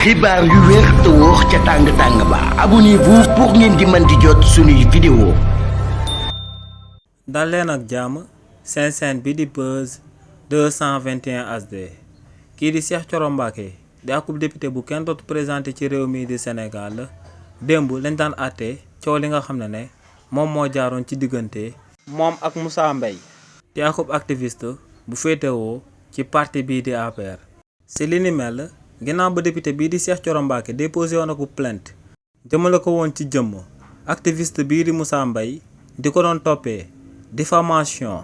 xibaar yu wér te wóor ca tàng ba abonnez-vous pour ngeen di mën di jot suñuy vidéo. dal leen ak jàmm seen chaîne bi di Buzz 221 HD kii di Cheikh Thioro Mbacké di akub député bu kenn dootu présenté ci réew mi di Sénégal démb lañ daan àtte coow li nga xam ne moom moo jaaroon ci diggante moom ak Moussa Mbaye di akub activiste bu féetewoo ci parti bii di APR. si li ni mel ginnaaw ba député bii di Cheikh Thioro Mbacké déposé woon ak plainte jëmale ko woon ci jëmm activiste bii di Moussa Mbaye di ko doon toppee diffamation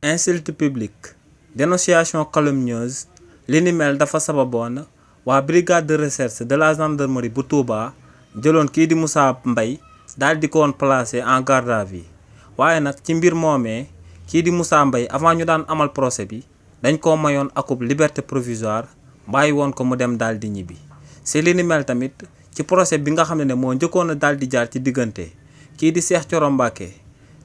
insulte publique dénonciation calomnieuse li ni mel dafa sababoon waa brigade de recherche de la gendarmerie bu Touba jëloon kii di Moussa Mbaye daal di ko woon placé en garde à vue waaye nag ci mbir moomee kii di Moussa Mbaye avant ñu daan amal procès bi dañ koo mayoon akub liberté provisoire bàyyi woon ko mu dem daal di ñibbi si li ni mel tamit ci procès bi nga xam ne moo njëkkoon a daal di jaar ci diggante kii di Cheikh Thioro Mbacké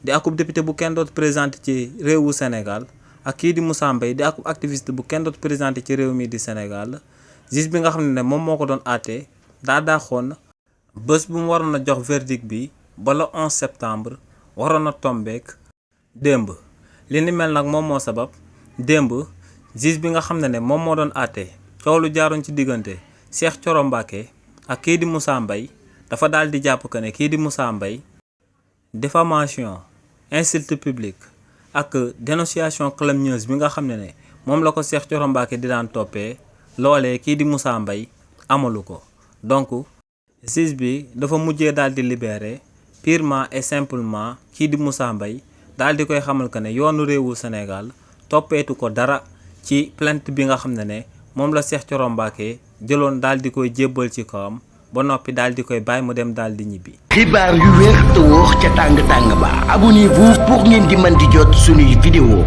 di akub député bu kenn dootu présenté ci réewu Sénégal ak kii di Moussa Mbaye di akub activiste bu kenn dootu présenté ci réew mi di Sénégal juge bi nga xam ne moom moo ko doon àtte daa daaxoon bés bu mu waroon a jox verdict bi ba le 11 septembre waroon a tombeek démb li ni mel nag moom moo sabab démb juge bi nga xam ne moom moo doon àtte coow lu jaaroon ci diggante Cheikh Thioro Mbacké ak kii di Moussa Mbaye dafa daal di jàpp que ne kii di Moussa Mbaye diffamation insulte publique ak dénonciation calomnieuse bi nga xam ne moom la ko Cheikh Thioro Mbacké di daan toppee loolee kii di Moussa Mbaye amalu ko donc juge bi dafa mujjee daal di libérer purement et simplement kii di Moussa Mbaye daal di koy xamal que ne yoonu réewu Sénégal toppeetu ko dara ci plainte bi nga xam ne moom la Cheikh Thioro Mbacké jëloon daal di koy jébbal ci kawam ba noppi daal di koy bàyyi mu dem daal di ñibbi. xibaar yu wér te wóor ca tàng ba abonnez-vous pour ngeen di mën di jot suñuy vidéo.